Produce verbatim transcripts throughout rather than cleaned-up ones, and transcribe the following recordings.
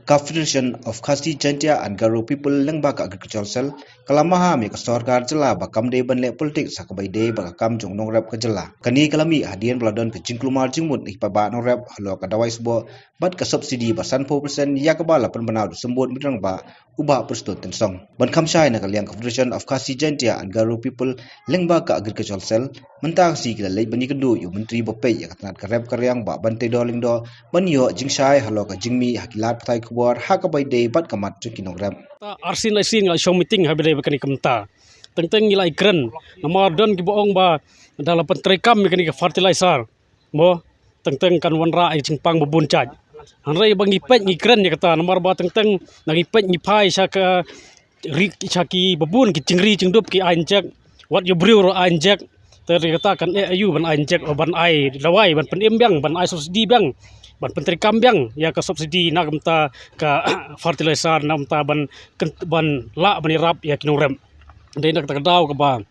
Ka Federation of Khasi Jaintia and Garo People lyngba ka Agricultural Cell ka la maham ïa ka sorkar jylla ba kam dei ban leh politics ha kaba ïadei bad ka kam jong u nongrep ka jylla. Kane ka la mih hadien ba la don ka jingkulmar jingmut na ki paidbah nongrep halor ka dawai sboh bad ka subsidy ba sanphew percent ïa kaba la pynbna da u symbud miet rangbah u Bah Prestone Tynsong. Ban kham shai na ka liang ka Federation of Khasi Jaintia and Garo People lyngba ka Agricultural Cell mynta ka sngi ki la leit ban ïakynduh ïa u Myntri ba peit ïa ka tnat ka rep ka riang Bah Banteidor Lyngdoh ban ïoh jingshai halor ka jingmih ha ki lad pathai khubor ha kaba ïadei bad ka mat jong ki nongrep. Ta arsien lai sien ngi la shong meeting ha ba ïadei bad kane ka bynta. Teng teng ngi la ïakren namar don kiba ong ba da la pyntreikam ïa kane ka fertilizer. Mo, teng teng kan wanrah ïa ka jingpang ba bun jait. Hynrei ba ngi peit ngi kren ïa kata namar ba teng teng na ngi peit ngi phai sha ka ri sha ki ba bun ki jingri jingdup ki ai injek. Wat ïa u briew ruh ai injek. Te ri kata kan eh aïu ban ai injek, ban ai dawai, ban pynim biang, ban ai subsidy biang, ban pyntreikam biang ïa ka subsidy na ka bynta ka fertilizer na ka bynta ban kyn-, ban lah ban ïarap ïa ki nongrep. Dei na kata ka daw kaba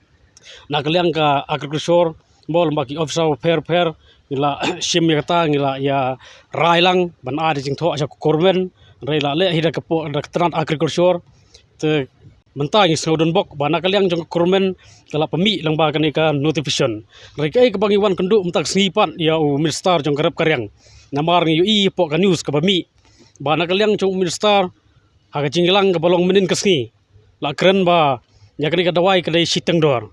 na ka liang ka agriculture mo lyngba ki officer bapher bapher ngi la shim ïa kata, ngi la ïa rai lang ban ai da jingthoh sha ka government. Hynrei la leh hi da ka pok da ka tnat agriculture. Te mynta ngi sngew donbok ba na ka liang jong ka government ka la pynmih lyngba kane ka notification. Hynrei kaei kaba ngi wan kynduh mynta ka sngi pat ïa u minister jong ka rep ka riang namar ngi ïohi hapoh ka news kaba mih ba na ka liang jong u minister ha ka jingïalang kaba long mynnin ka sngi la kren ba ïa kane ka dawai ka dei shiteng dor.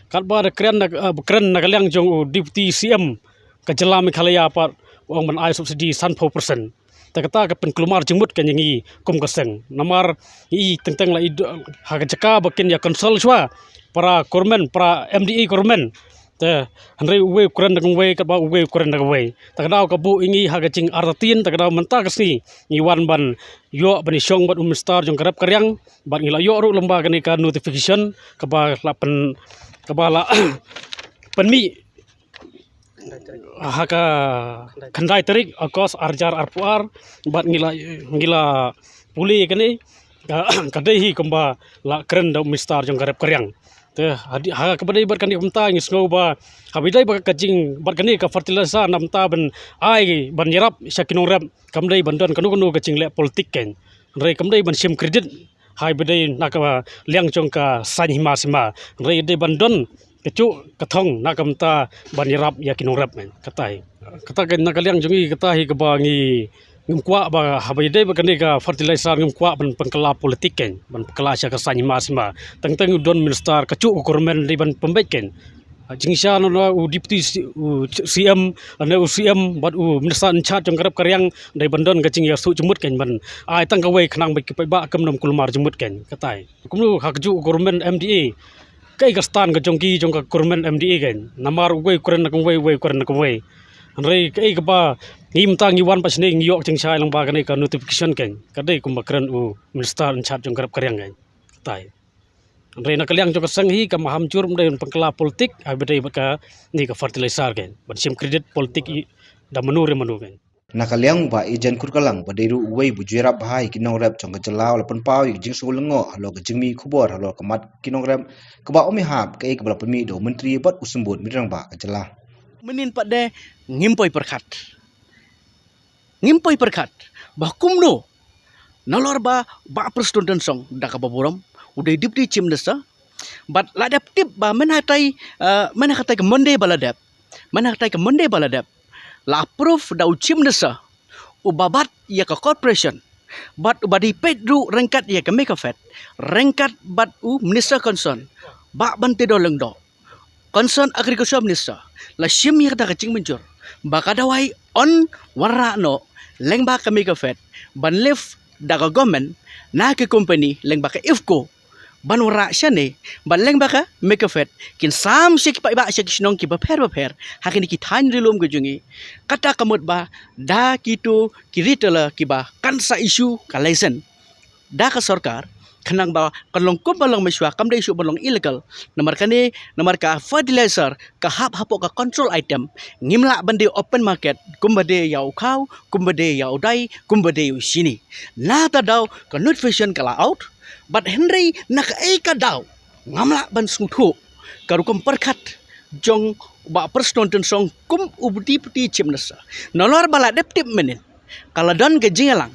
Katba da kren na, eh, kren na ka liang jong u Deputy C M ka jylla Meghalaya pat u ong ban ai subsidy sanphew percent. Te kata ka pynkulmar jingmut ka ïa ngi kum ka seng. Namar ngi teng teng la i do-, ha ka jaka ba kin ïa consult shuwa para government, para M D A government. Te hynrei uwei u kren da kawei, kaba uwei u kren da kawei. Te ka daw ka buh ïa ngi ha ka jingartatien, te ka daw mynta ka sngi ngi wan ban ïoh ban ïashong bad u minister jong ka rep ka riang, bad ngi la ïoh ruh lyngba kane ka notification kaba la pyn-, kaba la pynmih ha ka khyndai tarik August ar hajar arphew ar, bad ngi la, ngi la pule kane ka, ka dei hi kumba la kren da u minister jong ka rep ka riang. Te ha di-, ha kaba dei bad kane ka bynta ngi sngew ba ha ba ïadei bad ka jing bad kane ka fertilizer na bynta ban ai ban ïarap sha ki nongrep kam dei ban don kano kano ka jingleh politik kein. Hynrei kam dei ban shim credit ha ba ïadei na ka liang jong ka saiñ hima sima. Hynrei dei ban don ka juh ka thong na ka bynta ban ïarap ïa ki nongrep, men. Kata hi. Kata ka na ka liang jong ngi, kata hi kaba ngi ngim kwah ba ha ba ïadei bad kane ka fertilizer ngim kwah ban pynkylla politik kein, ban pynkylla sha ka saiñ hima sima. Teng teng u don minister ka juh ka government dei ban pynbeit kein. Jingshisha na u deputy C-, u C M, lane u C M bad u minister in charge jong ka rep ka riang dei ban don ka jingïasuk jingmut kein ban ai tang kawei khnang ba ki paidbah kim nym kulmar jingmut kein. Kata hi. Kumno ha ka juh ka government M D A. Kaei ka stand ka jong ki jong ka government M D A kein. Namar uwei u kren na kawei, uwei u kren na kawei. Hynrei kaei kaba ngi mynta ngi wan pat shane ngi ïoh jingshai lyngba kane ka notification kein. Ka dei kumba kren u minister in charge jong ka rep ka riang kein. Kata hi. Hynrei na ka liang jong ka seng hi ka maham jur ym dei ban pynkylla politik ha ba ïadei bad kane ka fertilizer kein. Ban shim credit politik i da mano re mano kein. Na ka liang u Bah Ejen Kurkalang ba dei ruh uwei ba ju ïarap bha ïa ki nongrep jong ka jylla u la pynpaw ïa ka jingsngew lyngngoh halor ka jingmih khubor halor ka mat ki nongrep kaba ym ïahap kaei kaba la pynmih da u myntri bad u symbud miet rangbah ka jylla. Mynnin pat de ngim poi pyrkhat. Ngim poi pyrkhat ba kumno nalor ba Bah Prestone Tynsong da kaba burom u dei Deputy Chief Minister bad la dep tip ba mynhatai, eh, mynhatai ka Monday ba la dep. Mynhatai ka Monday ba la dep la approve da u Chief Minister u ba bat ïa ka corporation bad u ba dei peit ruh ryngkat ïa ka MegaFed ryngkat bad u minister concern Bah Banteidor Lyngdoh, concern Agriculture Minister, la shim ïa kata ka jingmynjur ba ka dawai yn wanrah noh lyngba ka MegaFed ban lift da ka government na ka company lyngba ka IFFCO ban wanrah shane, bad lyngba ka MegaFed kin sam sha ki paidbah sha ki shnong kiba pher ba pher ha kine ki thaiñ ri lum ka jong ngi. Kata ka mut ba da kito ki retailer kiba kan sa issue ka license da ka sorkar khnang ba kan long kumba long mynshuwa, kam dei shuh ban long illegal. Namar kane, namar ka fertilizer ka hap hapoh ka control item, ngim lah ban die open market kumba die ïa u khaw, kumba die ïa u dai, kumba die ïa u shini. Na kata daw ka notification ka la out. Bad hynrei na kaei ka daw ngam lah ban sngewthuh ka rukom pyrkhat jong Bah Prestone Tynsong kum u Deputy Chief Minister. Nalor ba la dep tip mynnin ka la don ka jingïalang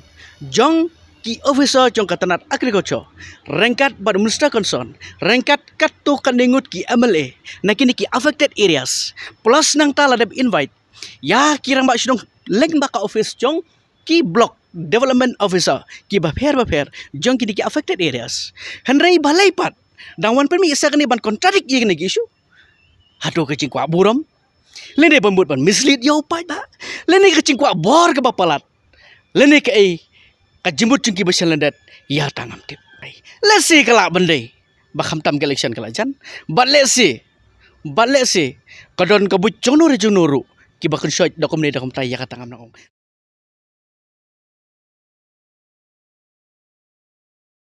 jong ki officer jong ka tnat agriculture, ryngkat bad u minister concern, ryngkat katto katne ngut ki M L A na kine ki affected areas, plus nangta la dep invite ïa ki rangbah shnong lyngba ka office jong ki block development officer kiba pher ba pher jong kine ki affected areas. Hynrei balei pat dang wan pynmih sa kane ban contradict ïa kane ki issue? Hato ka jingkwah burom, lane ba mut ban mislead ïa u paidbah, lane ka jingkwah bor kaba palat, lane kaei ka jingmut jong ki ba shen lyndet, ïa kata ngam tip. Lehse ka lah ban dei ba khamtam ka election ka la jan, bad lehse, bad lehse ka don ka buit jongno re jongno ruh kiba kynshoit da kumne da kumta, ïa kata ngam nang ong.